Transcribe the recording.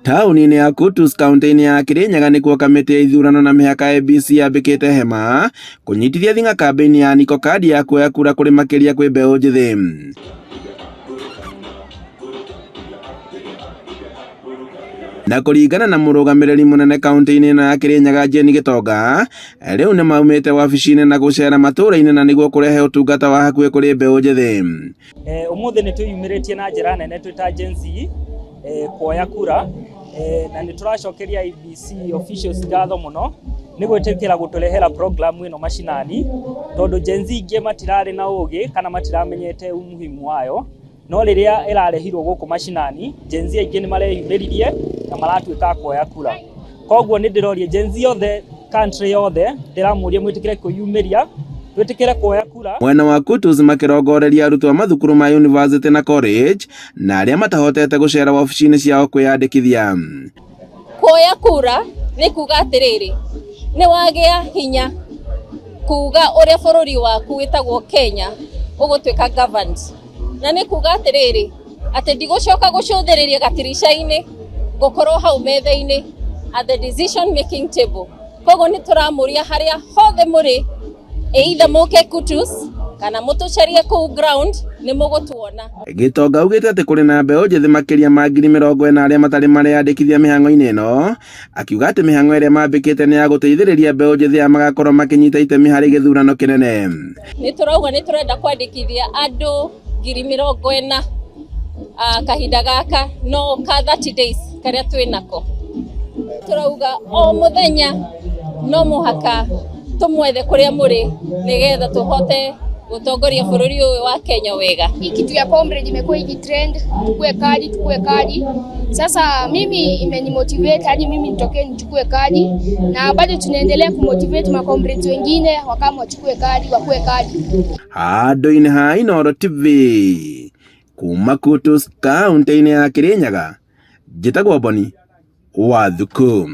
Taũni-inĩ ya Kutus kaunti-inĩ ya Kirinyaga nĩkuo kamĩtĩ ya ithurano na mĩhaka IEBC yambĩkĩte hema kũnyitithia thing'a kambĩini ya Niko Kadi ya kuoya kura kũrĩ makĩria kwĩ mbeũ njĩthĩ. Na kũringana na mũrũgamĩrĩri mũnene kaunti-inĩ ĩno ya Kirinyaga Jane Gĩtonga, rĩu nĩ maumĩte wabici-inĩ na gũcera matũũra-inĩ na nĩguo kũrehe ũtungata wa hakuhĩ kũrĩ mbeũ njĩthĩ. Ũmũthĩ nĩ twĩyumĩrĩtie na njĩra nene twĩ ta Gen Z kuoya kura na nĩ tũracokeria IEBC officials ngatho mũno nĩ gwĩtĩkĩra gũtũrehera program ĩno macinani, tondũ Gen Z ingĩ matirarĩ na ũgĩ kana matiramenyete umuhimu wayo, no rĩrĩa ĩrarehirwo gũkũ macinani, Gen Z aingĩ nĩ mareyumĩririe na maratuĩka a kuoya kura. Koguo nĩ ndĩroria Gen Z yothe, country yothe, ndĩramũria mwĩtĩkĩre kwĩyumĩria, twĩtĩkĩre kuoya kura. Mwena wa Kutus makĩrongoreria arutwo a mathukuru ma university na college na arĩa matahotete gũcera wabici-inĩ ciao kwĩyandĩkithia. Kuoya kura nĩ kuga atĩrĩrĩ, nĩ wagĩa hinya kuga ũrĩa bũrũri waku wĩtagwo Kenya ũgũtuĩka governed. Na nĩ kuga atĩrĩrĩ, atĩ ndigũcoka gũcũthĩrĩria gatirica-inĩ, ngũkorwo hau metha-inĩ at the decision making table. Koguo nĩ tũramũria harĩa hothe mũrĩ, either mũke Kutus kana mũtũcarie kũu ground, nĩ mũgũtuona. Gĩtonga augĩte atĩ kũrĩ na mbeũ njĩthĩ makĩria ma 40,000 arĩa matarĩ mareyandĩkithia mĩhang'o-inĩ ĩno, akiuga atĩ mĩhang'o ĩrĩa mambĩkĩte nĩ ya gũteithĩrĩria mbeũ njĩthĩ aya magakorwo makĩnyita itemi harĩ gĩthurano kĩnene. Nĩ tũrauga nĩ tũrenda kwandĩkithia andũ 40,000 kahinda gaka no ka 30 days karĩa twĩ nako. Tũrauga o mũthenya no mũhaka tũmwethe kũrĩa mũrĩ nĩgetha tũhote gũtongoria bũrũri ũyũ wa Kenya wega. Hii kitu ya comrade imekuwa ikitrend, tukue kadi, tukue kadi. Sasa mimi imenimotivate hadi mimi nitokee nichukue kadi, na bado tunaendelea kumotivate macomrades wengine wakama wachukue kadi, wakue kadi. Handũ-inĩ ha Inooro TV kuma Kutus kaunti-inĩ ya Kirinyaga, njĩtagwo Boni wa Thuku.